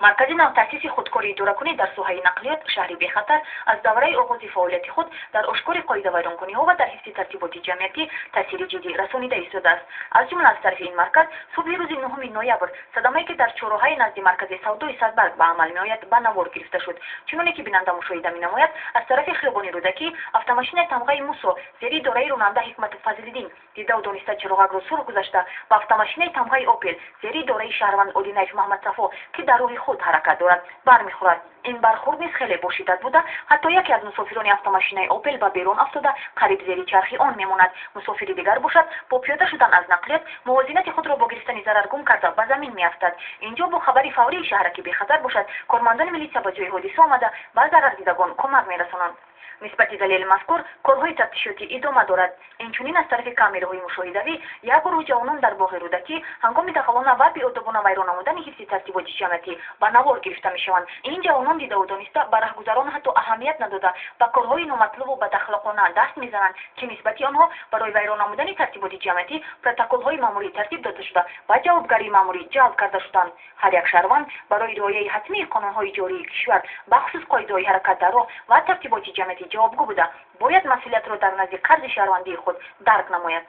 Маркази навтаъсиси худкори идоракунӣ дар соҳаи нақлиёт «Шаҳри бехатар» аз давраи оғози фаъолияти худ дар ошкори қоидавайронкуниҳо ва дар ҳифзи тартиботи ҷамъиятӣ таъсири ҷиддӣ расонида истодааст. Аз ҷумла, аз тарафи ин марказ субҳи рӯзи 9 ноябр садамае, ки дар чорроҳаи назди маркази савдои «Садбарг» ба амал меояд, ба навор гирифта шуд. Чуноне ки бинанда мушоҳида менамояд, аз тарафи хиёбони Рӯдакӣ автомошинаи тамғаи «Мусо» зери идораи ронанда Ҳикмату Фазлиддин дидаву дониста чароғакро сурх гузашта, ба автомошинаи тамғаи «Опел» зери идораи шаҳрванд Одинаев Маҳмадсафо, ки дар роҳи худ ҳаракат дорад, бармехӯрад. Ин бархӯрд низ хеле бошиддат буда, ҳатто яке аз мусофирони автомошинаи «Опел» ба берун афтода, қариб зери чархи он мемонад. Мусофири дигар бошад, бо пиёда шудан аз нақлиёт, мувозинати худро бо гирифтани зарар гум карда, ба замин меафтад. Инҷо бо хабари фаврии шаҳраки бехатар бошад, кормандони милитсия ба ҷои ҳодиса омада, ба зарардидагон кӯмак мерасонанд. Нисбати далели мазкур корҳои тафтишотӣ идома дорад. Инчунин, аз тарафи камераҳои мушоҳидавӣ як гурӯҳ ҷавонон дар боғи Рӯдакӣ ҳангоми дағалона ва беодобона вайрон намудани ҳифзи тартиботи ҷамъиятӣ ба навор гирифта мешаванд. Ин ҷавонон дидаву дониста ба раҳгузарон ҳатто аҳамият надода, ба корҳои номатлубу бадахлоқона даст мезананд, ки нисбати онҳо барои вайрон намудани тартиботи ҷамъиятӣ протоколҳои маъмурӣ тартиб дода шуда, ба ҷавобгарии маъмурӣ ҷалб карда шуданд. Ҳар як шаҳрванд барои риояи ҳатмии қонунҳои ҷории кишвар, бахусус қоидаҳои ҳаракат дар роҳ ва тартиботи ҷамъиятӣ, ҷавобгӯ буда, бояд масъулиятро дар назди қарзи шаҳрвандии худ дарк намояд.